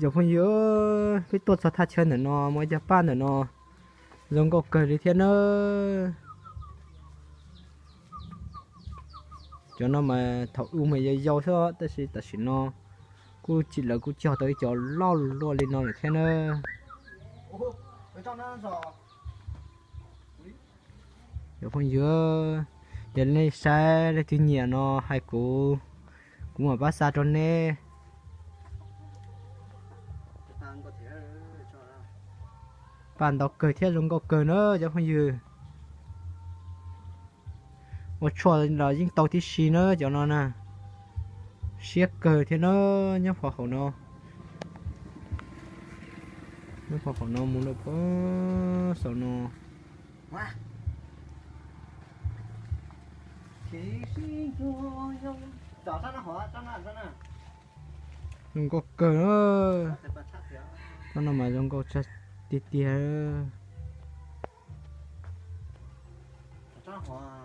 Cov phooj ywg, peb tuaj txog thaj chaw ntawm no muaj ib co paj ntawm no zoo nkauj kawg li thiab nawb. Cov no mas thaum ub mas yau yau xwb tab sis tam sim no kuj tsis, lawv kuj cog tau ib co loj luaj li no lawm thiab nawb. Cov phooj ywg, yog nej saib leej twg nyiam no hais kuv, kuv mam pab xa rau neb. Paj ntau kawg thiab zoo nkauj kawg na cov phooj ywg. Ua tshuaj los yeej tau tib si na cov no na. Siab kawg thiab na. Nyob qhov hauv no, nyob qhov hauv no mus rau pem saum no. Zoo nkauj kawg na. Tsob no mas zoo nkauj tiag tiag.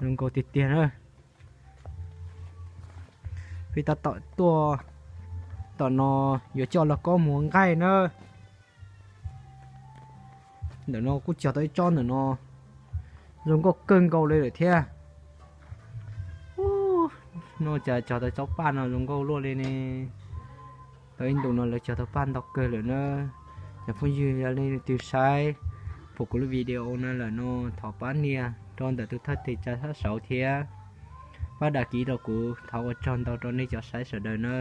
Zoo nkauj tiag tiag na. Peb tab tom tuaj tom no yuav coj lauj kaub mus ua nqaij na. Ntawm no kuj cog tau ib tsob ntawm no, zoo nkauj kawg nkaus li lawm thiab. No cas cog tau tsob paj no zoo nkauj luaj li ne. Tau ib ntus no lawv cog tau paj ntau kawg lawm na. Cov phooj ywg, yog leej twg saib pom kuv lub video no lawm no thov pab nias rau ntawm tus thawj tes tsa sab saud thiab pab đăng ký rau kuv, thov ua tsaug ntau rau nej cov saib sawv daws na.